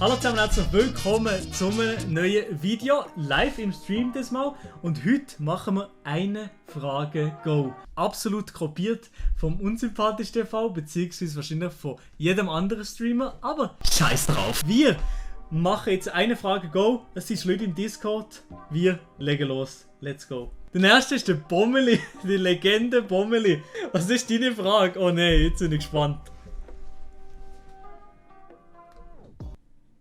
Hallo zusammen, herzlich willkommen zu einem neuen Video, live im Stream diesmal. Und heute machen wir eine Frage Go. Absolut kopiert vom Unsympathisch TV, beziehungsweise wahrscheinlich von jedem anderen Streamer, aber scheiß drauf. Wir machen jetzt eine Frage Go, es sind Leute im Discord, wir legen los, let's go. Der erste ist der Bommeli, die Legende Bommeli. Was ist deine Frage? Oh nein, jetzt bin ich gespannt.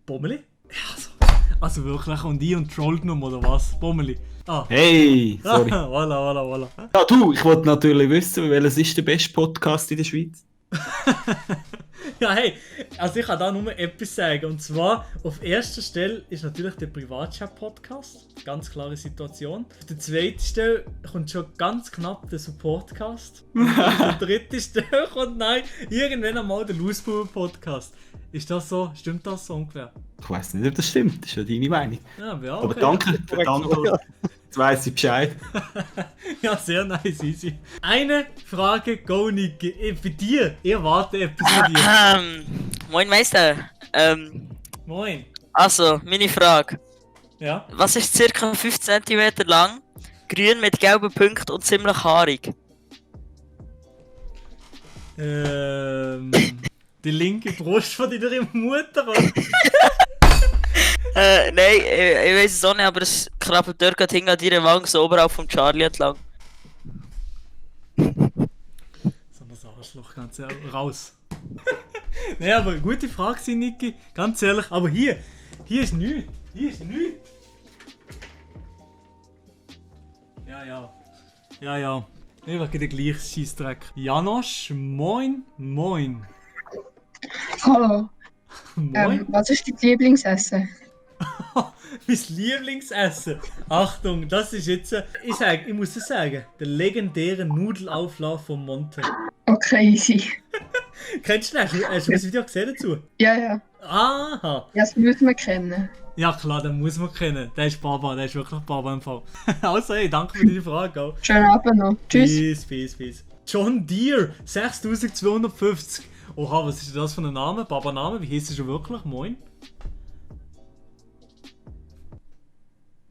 Bommeli? Ja, also wirklich, und ich und trollt noch oder was? Bommeli. Ah. Hey, sorry. Voilà. Ja, du, ich wollte natürlich wissen, welches ist der beste Podcast in der Schweiz? Ja, hey, also ich kann da nur etwas sagen. Und zwar, auf erster Stelle ist natürlich der Privatchat-Podcast. Ganz klare Situation. Auf der zweiten Stelle kommt schon ganz knapp der Supportcast. Und auf der dritten Stelle kommt, nein, irgendwann einmal der Loosebauer-Podcast. Ist das so? Stimmt das so ungefähr? Ich weiss nicht, ob das stimmt. Das ist ja deine Meinung. Ja, okay. Aber danke für die Antwort. Jetzt weiss ich Bescheid. Ja, sehr nice, easy. Eine Frage, go Niki. Bei dir, ich erwarte etwas von dir. Moin Meister. Moin. Also, meine Frage. Ja? Was ist ca. 5 cm lang, grün mit gelben Punkten und ziemlich haarig? Die linke Brust von deiner Mutter? Nein, ich weiß es auch nicht, aber es krabbelt dort gerade hinten an deiner Wange so oberhalb vom Charlie entlang. So ein Arschloch, ganz ehrlich. Raus. Nein, aber gute Frage, Niki. Ganz ehrlich. Aber hier ist nichts. Hier ist nichts. Ja. Ich mache den gleichen Scheissdreck. Janosch, moin. Hallo. Moin. Was ist dein Lieblingsessen? Mein Lieblingsessen. Achtung, das ist jetzt, ich muss es sagen, der legendäre Nudelauflauf von Monte. Okay, easy. Kennst du den? Hast du das Video gesehen dazu? Ja. Aha. Ja, das müssen wir kennen. Ja klar, den muss man kennen. Der ist Baba, der ist wirklich Baba im Fall. Also hey, danke für deine Frage auch. Schönen Abend noch. Tschüss. Peace. John Deere, 6250. Oha, was ist denn das für ein Name? Baba-Name? Wie heisst er schon wirklich? Moin.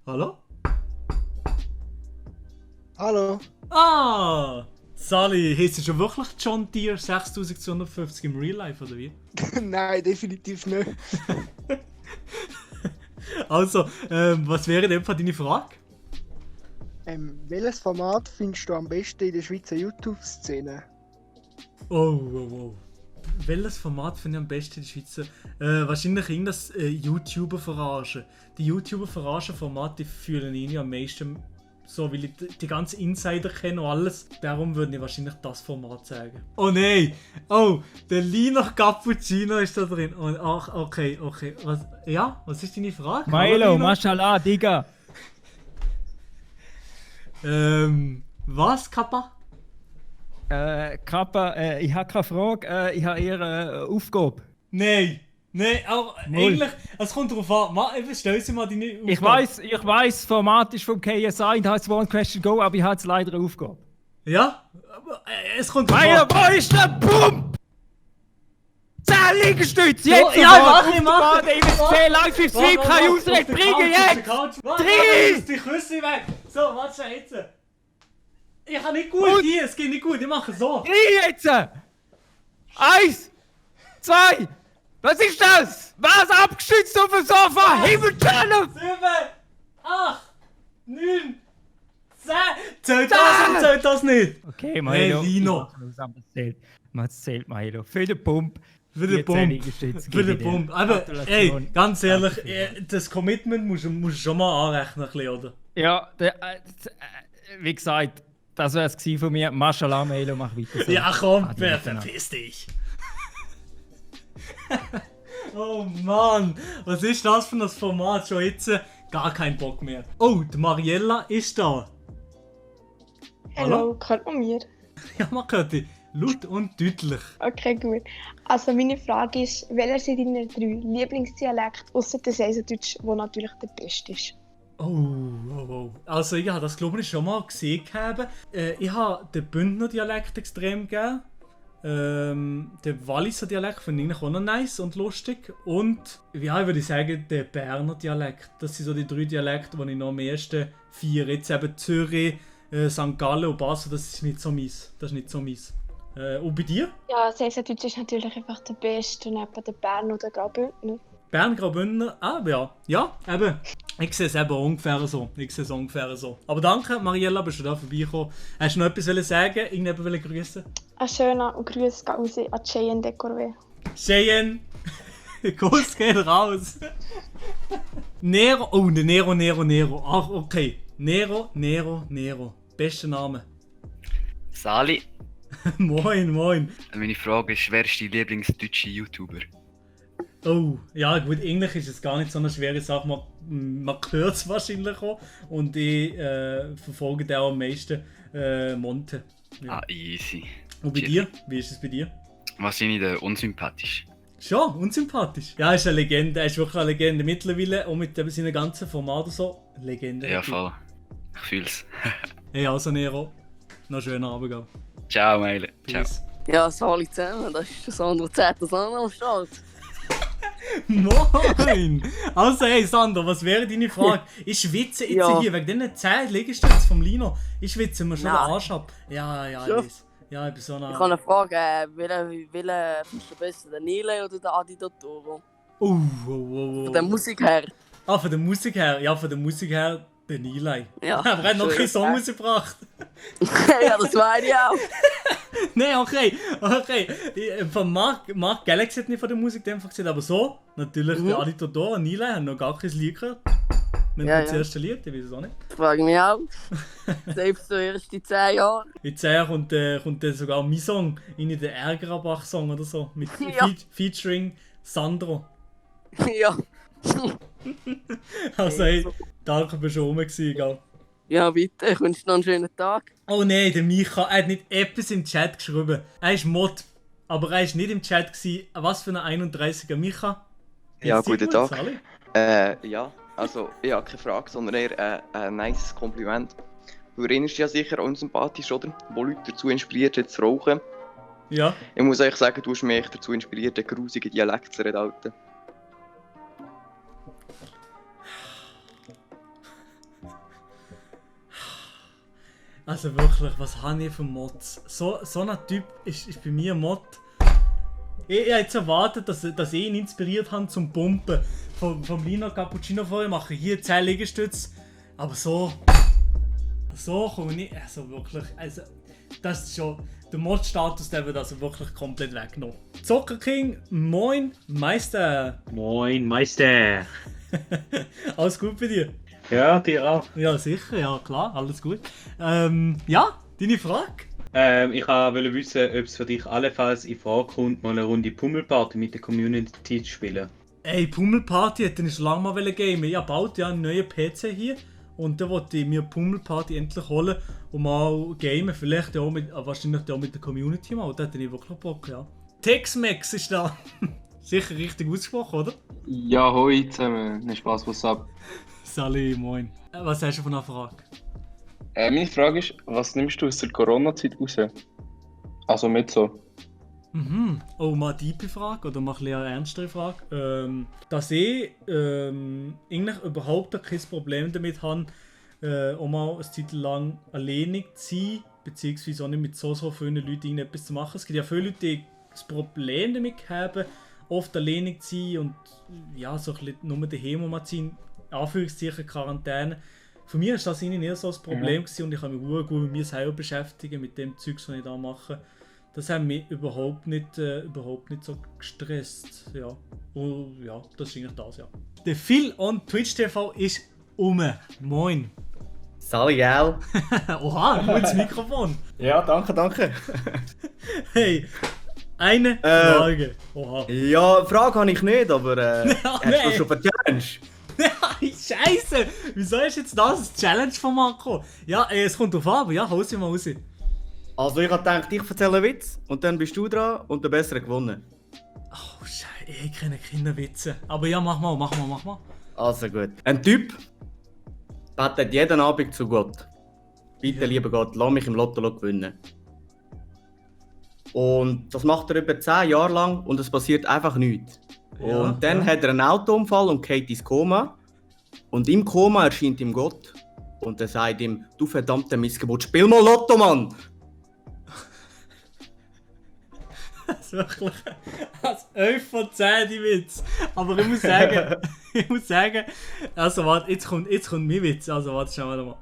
Hallo? Hallo. Ah! Sally, heisst er schon wirklich John Deere 6250 im Real Life, oder wie? Nein, definitiv nicht. Also, was wäre denn deine Frage? Welches Format findest du am besten in der Schweizer YouTube-Szene? Oh. Welches Format finde ich am besten in der Schweizer? Wahrscheinlich irgendwas YouTuber-Verarschen. Die YouTuber-Verarschen-Formate fühlen ihn am meisten so, weil ich die ganzen Insider kenne und alles. Darum würde ich wahrscheinlich das Format sagen. Oh nein! Oh, der Lino Cappuccino ist da drin. Und, ach, okay. Was ist deine Frage? Milo, Mashallah, Digga. Was, Kappa? Kappa, ich habe keine Frage, ich habe eher eine Aufgabe. Nein, auch eigentlich, es kommt darauf an. Stell sie mal deine Aufgabe. Ich weiss, das Format ist vom KSI und heißt One Question Go, aber ich habe jetzt leider eine Aufgabe. Ja? Aber, es kommt drauf Milo, an. wo ist der Pump? 10 Liegestütze, jetzt Ja, sofort! mach! Ich will 10 Langfilm keine Ausrede bringen, jetzt! Drei! Die Küsse weg! So, warte schon jetzt! Ich kann nicht gut hier, es geht nicht gut, ich mache so! 3 jetzt! 1, 2, was ist das? Was abgestützt auf dem Sofa? Himmelsterne! 7, 8, 9, 10! Zählt das nicht? Okay, Milo. Hey, Lino. Es zählt, Milo. Für den Pump. Für den Pump. Aber, ey, ganz ehrlich, das Commitment musst du schon mal anrechnen, oder? Ja, wie gesagt, das wäre es von mir. Mashallah, Milo, mach weiter so. Ja, komm, verpiss dich! Oh Mann, was ist das für ein Format? Schon jetzt gar kein Bock mehr. Oh, die Mariella ist da. Hallo, hört man mir? Ja, man hört dich laut und deutlich. Okay, gut. Also meine Frage ist, welcher sind deine 3 Lieblingsdialekte ausser der Seisendeutsch, der natürlich der beste ist? Oh. Also ich habe das glaube ich schon mal gesehen. Ich habe den Bündner Dialekt extrem gern. Der Walliser Dialekt finde ich auch noch nice und lustig. Und, ja, ich würde sagen, der Berner Dialekt. Das sind so die 3 Dialekte, die ich noch am ersten feiere. Jetzt eben Zürich, St. Gallen und Basel, das ist nicht so mies. Und bei dir? Ja, Schweizerdeutsch ist natürlich einfach der Beste, neben der Bern oder Graubündner. Bern, Graubünden, ja. Ja, eben. Ich sehe es eben ungefähr so. Aber danke, Mariella, bist du da vorbeigekommen. Hast du noch etwas sagen? Irgendjemand grüßen? Ein schöner Gruß geht raus an Cheyenne Decorvé. Cheyenne, Kuss geht raus. Nero, oh, der Nero. Ach, okay. Nero. Bester Name. Sali, Moin. meine Frage ist, wer ist dein Lieblingsdeutsche YouTuber? Oh, ja gut, Englisch ist es gar nicht so eine schwere Sache. Man hört es wahrscheinlich auch. Und ich verfolge den auch am meisten Monte. Ja. Ah, easy. Und bei dir? Wie ist es bei dir? Wahrscheinlich der unsympathisch. Schon, unsympathisch. Ja, er ist eine Legende. Er ist wirklich eine Legende mittlerweile. Und mit seinen ganzen Formaten so. Legende. Ja, voll. Ich fühl's. Hey, also Nero. Noch einen schönen Abend. Auch. Ciao, Meile. Ciao. Peace. Ja, Sali zusammen, das ist Sandro Z. das auch am Start. Moin! Also, hey Sandro, was wäre deine Frage? Ich schwitze jetzt Ja. hier, wegen diesen 10 Liegestützen vom Lino. Ich schwitze mir schon den Nein. Arsch ab. Ja, ich Ja. weiß. Ja, ich bin so Ich nah. habe eine Frage, welcher findest du besser, der Nile oder der Adi Dottoro? Von der Musik her. Ah, von der Musik her. Ja, von der Musik her, der Nilay. Ja. Aber er hat noch Schön. keinen Song rausgebracht. Ja, das meine ich auch. Nein, okay. Von Mark Galaxy hat nicht von der Musik einfach gesagt, aber so, natürlich der Adi Todor, Nilay haben noch gar kein Lied gehört. Wenn Ja, das ja. erste Lied, ich weiß es auch nicht. Das frage ich mich auch. Selbst so erst die 10 Jahre. In 10 Jahren kommt dann sogar mein Song, in der Ärgerabach-Song oder so, mit Ja. Featuring Sandro. Ja. Also hey, danke, bist du rum gewesen, gell? Ja, bitte, ich wünsche dir noch einen schönen Tag. Oh nein, der Micha, er hat nicht etwas im Chat geschrieben. Er ist Mod, aber er ist nicht im Chat gewesen. Was für ein 31er Micha? Ja, Geht's dir guten gut, Tag. Sali? Ja, also ich habe keine Frage, sondern eher ein nices Kompliment. Du erinnerst dich ja sicher an unsympathisch, oder? Wo Leute dazu inspiriert hat zu rauchen. Ja. Ich muss euch sagen, du hast mich echt dazu inspiriert, den grusigen Dialekt zu reden, Alter. Also wirklich, was habe ich für Mods? So ein Typ ist bei mir ein Mod. Ich habe jetzt erwartet, dass ich ihn inspiriert habe zum Pumpen. Vom Lino Cappuccino vorher mache ich hier 10 Liegestütze. Aber so komme ich nicht. Also wirklich, also das ist schon. Der Mod-Status, der wird also wirklich komplett weggenommen. Zocker King, moin, Meister. Moin, Meister. Alles gut bei dir? Ja, dir auch. Ja, sicher, ja klar, alles gut. Ja, deine Frage? Ich wollte wissen, ob es für dich allenfalls in Frage kommt, mal eine Runde Pummelparty mit der Community zu spielen. Ey, Pummelparty hätte ich schon lange mal gamen. Ich baut ja einen neuen PC hier und da wollte ich mir Pummelparty endlich holen und mal gamen. Vielleicht auch wahrscheinlich auch mit der Community mal. Da hätte ich wirklich Bock, ja. Tex-Mex ist da. Sicher richtig ausgesprochen, oder? Ja, hoi zusammen. Nicht Spaß, was ab. Sali, moin. Was hast du von einer Frage? Meine Frage ist, was nimmst du aus der Corona-Zeit raus? Also mit so. Oh, mal eine tiefe Frage oder mal ein bisschen eine ernstere Frage. Dass ich eigentlich überhaupt kein Problem damit habe, auch mal eine Zeit lang alleinig zu sein, beziehungsweise auch nicht mit so vielen Leuten irgendetwas zu machen. Es gibt ja viele Leute, die das Problem damit haben, oft alleinig zu sein und ja, so ein bisschen nur daheim mal zu sein, Anführungszeichen Quarantäne. Für mich war das nicht so das Problem gewesen und ich kann mich sehr gut mit mir selber beschäftigen, mit dem Zeugs, was ich da mache. Das hat mich überhaupt nicht so gestresst. Ja. Und ja, das ist eigentlich das, ja. Der Phil on Twitch TV ist Moin. Sali, gell? Oha, gutes Mikrofon. Ja, danke. Hey, eine Frage. Oha. Ja, Frage habe ich nicht, aber Ja, hast du schon eine Challenge? Scheiße! Wieso ist jetzt das Challenge von Marco? Ja, es kommt drauf an, aber ja, hau sie mal raus. Also ich habe gedacht, ich erzähle einen Witz und dann bist du dran und der Bessere gewonnen. Oh Scheiße, ich kenne Kinderwitze. Aber ja, mach mal. Also gut. Ein Typ betet jeden Abend zu Gott. Bitte, lieber Gott, lass mich im Lotto gewinnen. Und das macht er etwa 10 Jahre lang und es passiert einfach nichts. Ja, Und dann ja. hat er einen Autounfall und geht ins Koma. Und im Koma erscheint ihm Gott. Und er sagt ihm, du verdammter Missgeburt, spiel mal Lotto, Mann! Das ist wirklich als 11 von 10 die Witz. Aber ich muss sagen, also warte, jetzt kommt mein Witz. Also warte, schauen wir mal.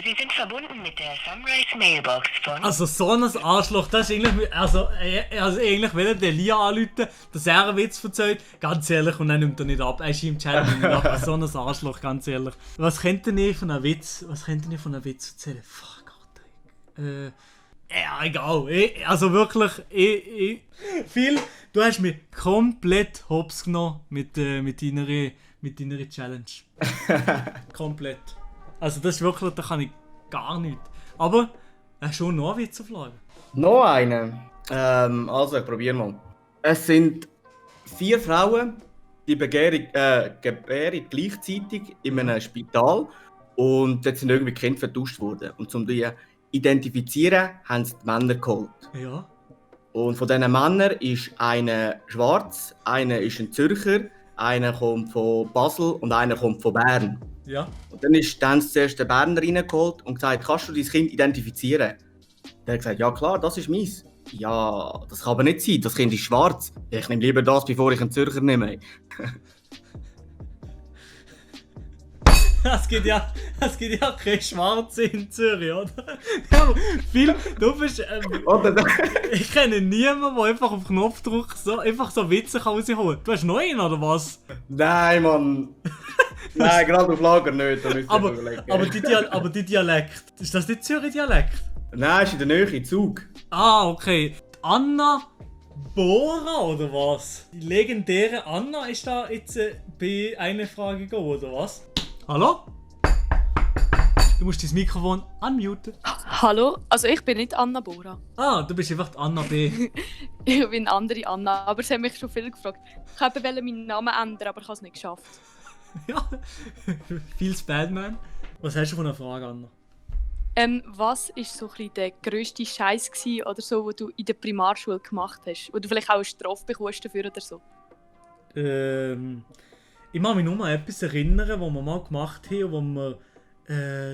Sie sind verbunden mit der Sunrise Mailbox von... Also so ein Arschloch, das ist eigentlich... Also eigentlich will der Lia anrufen, dass er einen Witz erzählt. Ganz ehrlich, und dann nimmt er nicht ab. Er schiebt Channel nicht ab. Also so ein Arschloch, ganz ehrlich. Was könnt ihr von einem Witz erzählen? Fuck, Gott. Ja, egal. Also wirklich, Phil, du hast mich komplett hops genommen mit deiner Challenge. Komplett. Also das ist wirklich, da kann ich gar nicht. Aber schon noch einen Witz auf Lager. Noch einen. Also, ich probiere mal. Es sind 4 Frauen, die gebären gleichzeitig in einem Spital. Und dort sind irgendwie Kinder vertauscht worden. Und um die identifizieren, haben sie die Männer geholt. Ja. Und von diesen Männern ist einer schwarz, einer ist ein Zürcher, einer kommt von Basel und einer kommt von Bern. Ja. Und dann ist zuerst der Berner reingeholt und gesagt, kannst du dein Kind identifizieren? Der hat gesagt, ja klar, das ist meins. Ja, das kann aber nicht sein, das Kind ist schwarz. Ich nehme lieber das, bevor ich einen Zürcher nehme. Es gibt ja keine Schwarze in Zürich, oder? Ja, aber Phil, du bist... ich kenne niemanden, der einfach auf Knopfdruck einfach so Witze rausholen kann. Du hast noch einen, oder was? Nein, Mann. Nein, gerade auf Lager nicht. Da müsst ihr Aber überlegen. die Dialekt, ist das nicht Zürich-Dialekt? Nein, ist in der Nähe, Zug. Ah, okay. Anna Bora, oder was? Die legendäre Anna ist da jetzt bei einer Frage go, oder was? Hallo? Du musst dein Mikrofon unmuten. Hallo, also ich bin nicht Anna Bora. Ah, du bist einfach die Anna B. Ich bin eine andere Anna, aber sie haben mich schon viel gefragt. Ich wollte meinen Namen ändern, aber ich habe es nicht geschafft. Ja, feels bad, man. Was hast du von einer Frage, Anna? Was war so ein bisschen der grösste Scheiß oder so, den du in der Primarschule gemacht hast? Wo du vielleicht auch eine Strafe bekommst dafür oder so? Ich kann mich nur an etwas erinnern, was wir mal gemacht haben, wo wir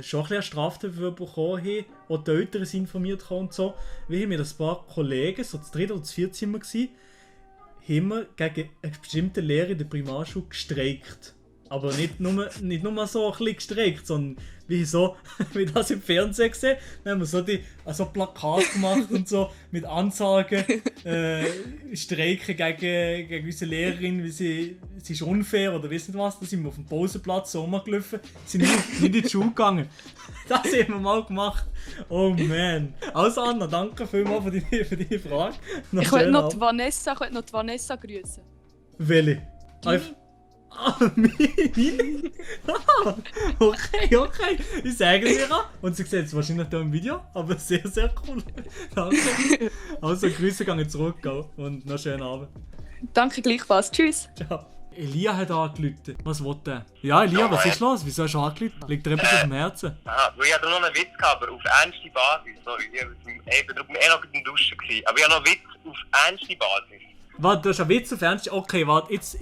schon ein bisschen eine Strafe dafür bekommen haben, wo die Eltern informiert haben und so. Wir haben mit ein paar Kollegen, so das 3. oder das 4. Zimmer gsi, haben wir gegen einen bestimmten Lehrer in der Primarschule gestreikt. Aber nicht nur so ein bisschen gestreikt, sondern wie das im Fernsehen gesehen. Dann haben wir so Plakate gemacht und so mit Ansagen, Streiken gegen unsere Lehrerin, wie sie ist unfair oder weiss nicht was. Da sind wir auf dem Pausenplatz so rumgelaufen, sind nicht in die Schule gegangen. Das haben wir mal gemacht. Oh man. Also Anna, danke vielmals für deine Frage. Ich wollte noch die Vanessa grüßen. Welche? Meine? Okay. Ich sage es ihr an. Und sie sieht es wahrscheinlich hier im Video, aber sehr, sehr cool. Danke. Also, Grüße gehen zurück und noch einen schönen Abend. Danke gleichfalls. Tschüss. Ciao. Elia hat angerufen. Was will der? Ja, Elia, was ist los? Wieso hast du angerufen? Liegt dir etwas auf dem Herzen? Weil ich hatte noch einen Witz gehabt, aber auf ernste Basis. So, ich war noch in der Dusche. Aber ich habe noch einen Witz auf ernste Basis. Warte, du hast einen Witz auf Ernst? Okay, warte, jetzt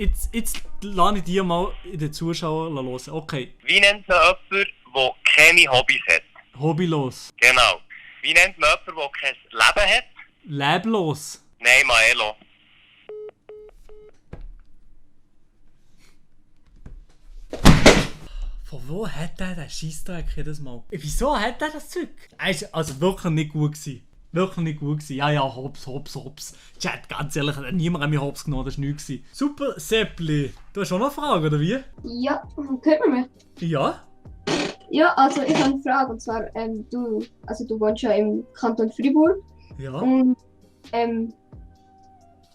lasse ich dir mal in den Zuschauer hören. Okay. Wie nennt man jemanden, der keine Hobbys hat? Hobbylos. Genau. Wie nennt man jemanden, der kein Leben hat? Leblos. Nein, Maelo. Von wo hat der den Scheissdreck jedes Mal? Wieso hat der das Zeug? Er ist also wirklich nicht gut gewesen. Wirklich nicht gut gewesen. Ja, hops. Chat, ganz ehrlich, niemand hat mich hops genommen, das war nichts gewesen. Super, Seppli. Du hast auch noch eine Frage, oder wie? Ja, hört man mich? Ja? Ja, also ich habe eine Frage, und zwar, du wohnst ja im Kanton Fribourg. Ja. Und, wenn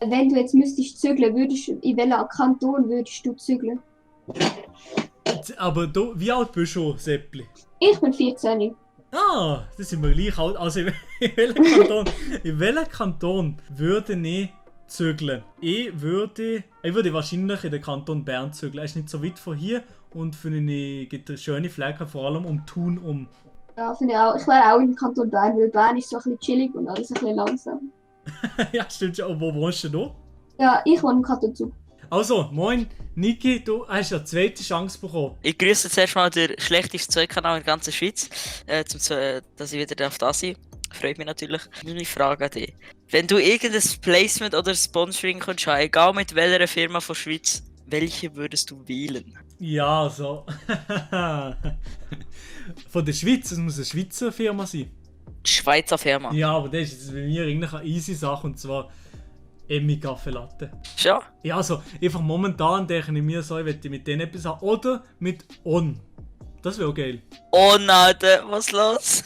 du jetzt müsstest zügeln, in welchen Kanton würdest du zügeln? Aber du, wie alt bist du, Seppli? Ich bin 14. Ah, das sind wir gleich alt. Also in welchem Kanton würde ich zügeln? Ich würde wahrscheinlich in den Kanton Bern zügeln. Er ist nicht so weit von hier und finde ich, gibt es schöne Flecken, vor allem um Thun um. Ja, finde ich auch. Ich wäre auch im Kanton Bern, weil Bern ist so ein bisschen chillig und alles ein bisschen langsam. Ja, stimmt ja. Und wo wohnst du da? Ja, ich wohne im Kanton Zug. Also, moin, Niki, du hast ja die zweite Chance bekommen. Ich grüße zuerst mal den schlechtesten Zweitkanal in der ganzen Schweiz, dass ich wieder da sein darf. Freut mich natürlich. Meine Frage an dich. Wenn du irgendein Placement oder Sponsoring kannst haben, egal mit welcher Firma von Schweiz, welche würdest du wählen? Ja, also. Von der Schweiz, es muss eine Schweizer Firma sein. Schweizer Firma? Ja, aber das ist jetzt bei mir eigentlich eine easy Sache und zwar Emmi Kaffee Latte. Schon? Ja, also einfach momentan denke ich mir so, ich möchte mit denen etwas haben. Oder mit On. Das wäre auch geil. On, Alter, was los?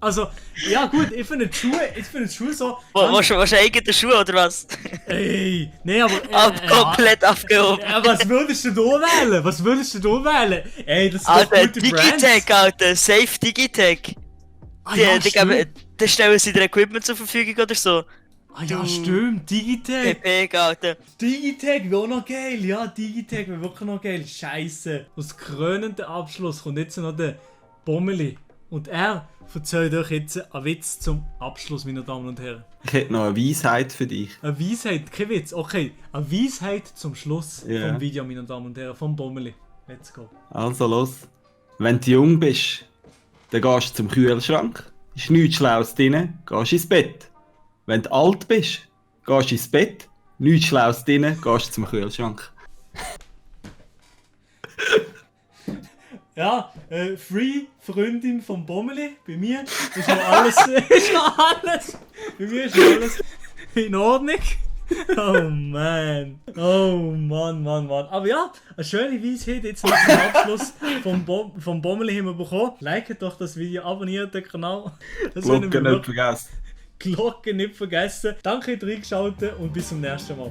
Also, ja gut, ich finde die Schuhe so... Was eigene Schuhe oder was? Ey, nee, aber... komplett abgehoben. Was würdest du da wählen? Was würdest du da wählen? Ey, das ist Alter, doch gute Digitech, Alter, safe Digitech. Ah, ja, die stellen sie dir Equipment zur Verfügung oder so. Ah ja, stimmt, Digitech. PP, Alter. Digitech wäre auch noch geil, ja, Digitech wäre wirklich noch geil. Scheiße. Als krönender Abschluss kommt jetzt noch der Bommeli. Und er erzählt euch jetzt einen Witz zum Abschluss, meine Damen und Herren. Ich hätte noch eine Weisheit für dich. Eine Weisheit, kein Witz, okay. Eine Weisheit zum Schluss Ja. vom Video, meine Damen und Herren, vom Bommeli. Let's go. Also los. Wenn du jung bist, dann gehst du zum Kühlschrank, ist nichts Schlaues drin, gehst ins Bett. Wenn du alt bist, gehst du ins Bett, nichts Schlaues drin, gehst du zum Kühlschrank. Ja, Free Freundin vom Bommeli. Bei mir ist noch alles, ist noch alles. Bei mir ist noch alles in Ordnung. Oh man. Oh Mann. Aber ja, eine schöne Weisheit jetzt noch zum Abschluss vom Bommeli haben wir bekommen. Liket doch das Video, abonniert den Kanal. Glocke nicht vergessen. Glocke nicht vergessen. Danke, dass ihr reingeschaut und bis zum nächsten Mal.